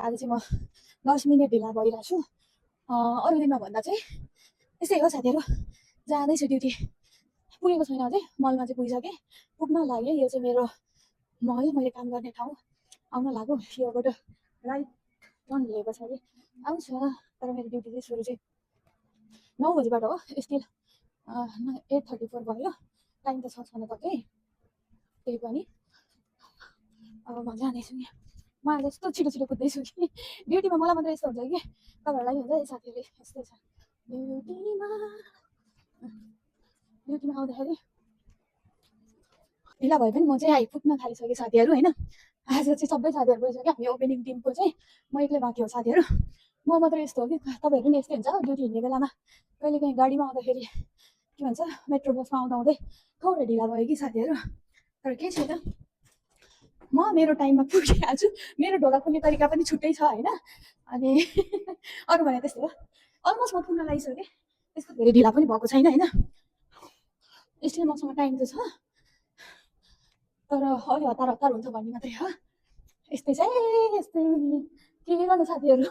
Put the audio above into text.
आज चाहिँ म 10 मिनेट ढिला भइरहेको छु। अरू दिनमा भन्दा चाहिँ यस्तै हो साथीहरू, जाँदैछु ड्युटी। पुगेको छैन अझै, मलमा चाहिँ पुगिसकेँ, पुग्न लागेँ। यो चाहिँ मेरो मैले काम गर्ने ठाउँ आउन लाग्यो। योबाट राइट टर्न लिएको पछाडि आउँछ, तर मेरो ड्युटी चाहिँ सुरु चाहिँ 9 बजीबाट हो। स्टिल 8:34 भयो, टाइम त छ छन कतै, त्यही पनि अब म जाँदैछु। यहाँ म आज यस्तो छिटो छिटो कुद्दैछु कि ड्युटीमा मलाई मात्रै यस्तो हुन्छ कि तपाईँहरूलाई हुन्छ है साथीहरूले यस्तै छ। ड्युटीमा आउँदाखेरि ढिला भए पनि म चाहिँ आइपुग्न थालिसकेँ साथीहरू होइन। आज चाहिँ सबै साथीहरू गइसक्यो, हामी ओपेनिङ टिमको चाहिँ म एक्लै बाँकी हो साथीहरू। म मात्रै यस्तो हो कि तपाईँहरू नि यस्तै हुन्छ ड्युटी हिँड्ने बेलामा कहिलेकाहीँ गाडीमा आउँदाखेरि के भन्छ मेट्रो बसमा आउँदा आउँदै थोरै ढिला भयो कि साथीहरू। तर केही छैन, म मेरो टाइममा पुगिहाल्छु छु। मेरो ढोका खुल्ने तरिका पनि छुट्टै छ होइन। अनि अरू भने त्यस्तै हो, अलमोस्ट म पुग्न लागिसकेँ, त्यस्तो धेरै ढिला पनि भएको छैन होइन। स्टिल मसँग टाइम त छ, तर अलि हतार हतार हुन्छ भन्ने मात्रै हो। यस्तै चाहिँ यस्तै के गर्नु साथीहरू।